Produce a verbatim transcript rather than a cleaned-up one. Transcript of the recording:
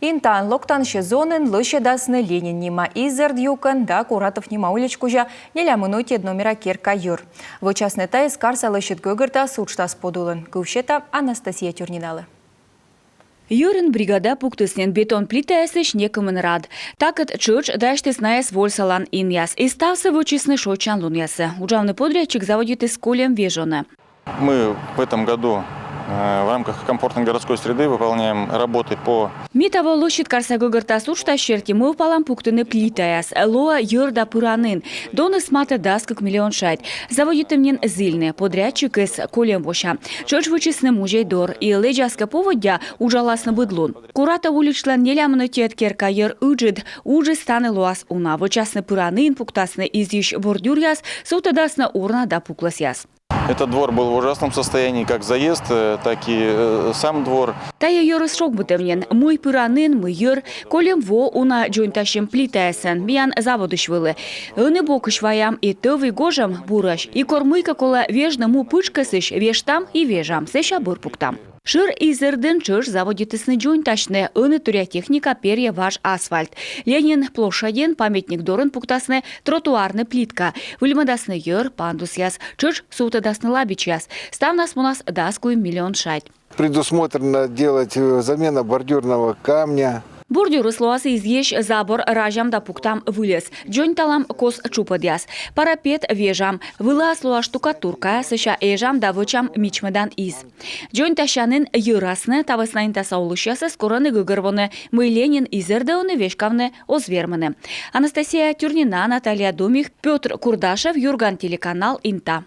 Интаын локтан сезонын лӧсьӧдасны Ленин нима изэрд юкӧн да Куратов нима улич кузя нелямын ӧтиӧд номера керка йӧр. Вӧчасны тайӧс карса лӧсьыд гӧгӧртас уджтас подулын. Кыв сета Анастасия Тюрниналы. Йӧрын бригада пуктіс нин бетон плитаясысь некымын рад. Такӧд тшӧтш дасьтіс найӧс вольсалан инъяс. И ставсӧ вӧчисны шойччан лунъясӧ. Уджавны подрядчик заводитіс кольӧм вежонӧ. Мы в этом году э, в рамках комфортной городской среды выполняем работы по... Ми таво лӧсьыд карса гӧгӧртас уджтас серти мӧвпалам пуктыны плитаяс. Лоӧ йӧр да пыранін. Доныс матӧ дас кык миллион шайт. Заводитім нин зільны. Подрядчикыс кольӧм вося. Тшӧтш вӧчисны музей дор. И лэдзас кӧ поводдя, уджаласны быд лун. Куратов уличлӧн нелямын ӧтиӧд керка йӧр ыджыд. Уджыс тані лоас уна. Вӧчасны пыранін, пуктасны изйысь бордюръяс, сувтӧдасны урна да пуклӧсъяс. Этот двор был в ужасном состоянии, как заезд, э, так и э, сам двор. Тайӧ йӧрыс шогмытӧм нин, мый пыранін, мый йӧр. Кольӧм во уна дзоньтасьӧм плитаясӧн, миян заводысь вӧлі. Ӧні бокысь ваям, и тӧв, и гожӧм бурӧсь. И кор мыйкӧ колӧ вежны му пытшкӧсысь, вештам и вежам, сэсся бӧр пуктам. Шӧр изэрдын тшӧтш заводитісны дзоньтасьны. Ӧні торъя техника перйӧ важ асфальт. Ленин площадьын памятник дорын пуктасны тротуарнӧй плитка. Выльмӧдасны йӧр, пандусъяс, тшӧтш сувтӧдасны лабичьяс. Ставнас мунас дас куим миллион шайт. Предусмотрено делать э, замена бордюрного камня. Бордюрыс лоас изйысь, забор разям да пуктам выльӧс. Дзоньталам кос тшупӧдъяс. Парапет вежам. Вылас лоас штукатурка, сэсся эжам да вӧчам мичмӧдан из. Дзоньтасянін йӧрасны. Та вӧсна интаса олысьясӧс корӧны гӧгӧрвоны, мый Ленин изэрдӧ ӧні веськавны оз вермыны. Анастасия Тюрнина, Наталья Домих, Пётр Курдашев, «Юрган» телеканал, Инта.